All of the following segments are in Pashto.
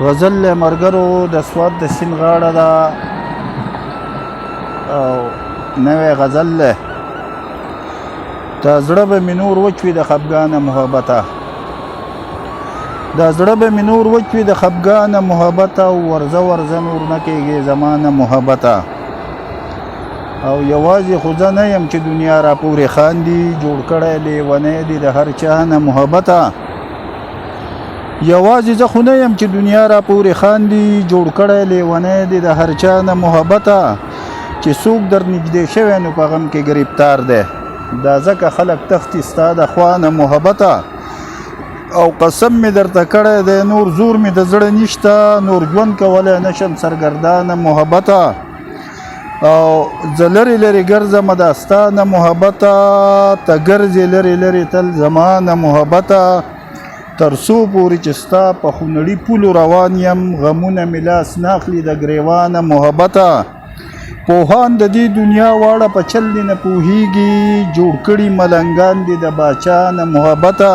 غزل له مرګرو د سوات د سین غاړه ده او نوې غزل له دا زړه به مې نور وچوي د خفګانه محبته، دا زړه به مې نور وچوي د خفګانه محبته، او ورځه ورځه نور نه کېږي زمانه محبته. او یوازې خو زه نه یم چې دنیا را پورې خاندي، جوړ کړی لیونی دی د هر چا نه محبته. یوازې زه خو نه یم چې دنیا را پورې خاندي، جوړ کړی لیونی دی د هر چا نه محبته. چې څوک در نږدې شوی نو په غم کې ګرفتار دی، دا ځکه خلک تښتي ستا د خوا نه محبته. او قسم مې درته کړی دی نور زور مې د زړه نشته، نور ژوند کولی نشم سرګردانه محبته. او زه لرې لرې ګرځمه دا ستا نه محبته، ته ګرځې لرې لرې تل زما نه محبته. تر څو پورې چې ستا په خونړي پولو روان یم، غمونه مې لاس نه اخلي د ګریوانه محبته. پوهان د دې دنیا واړه په چل دې نه پوهیږي، جوړ کړي ملنګان دي د باچا نه محبته.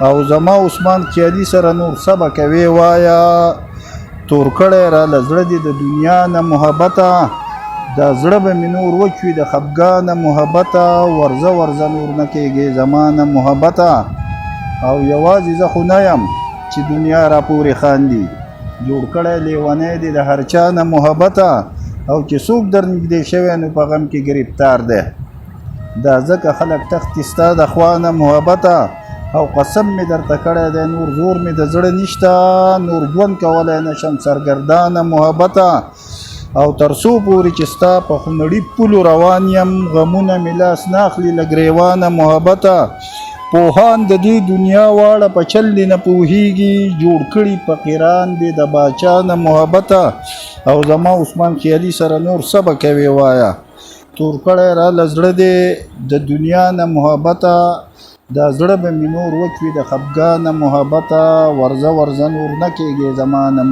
او زما عثمان خیالي سره نور څه به کوې وایه، تور کړی راله زړه دې د دنیا نه محبته. دا زړه به مې نور وچوي د خفګانه محبته، ورځه ورځه نور نه کېږي زما نه محبته. او یوازې زه خو نه یم چې دنیا را پورې خاندي، جوړ کړی لیونی دی د هر چا نه محبته. او چې څوک در نږدې شوی نو په غم کې ګرفتار دی، دا ځکه خلک تښتي ستا د خوا نه محبته. او قسم مې درته کړی دی نور زور مې د زړه نشته، نور ژوند کولی نشم سرګردانه محبته. او تر څو پورې چې ستا په خونړي پولو روان یم، غمونه مې لاس نه اخلي له ګریوانه محبته. پوهان د دې دنیا واړه په چل دې نه پوهیږي، جوړ کړي فقیران دې د باچا نه محبته. او زما عثمان خیالي سره نور څه به کوې وایه، تور کړی راله زړه دې د دنیا نه محبته. دا زړه به مې نور وچوي د خفګانه محبته، ورځه ورځه نور نه کېږي زما نه.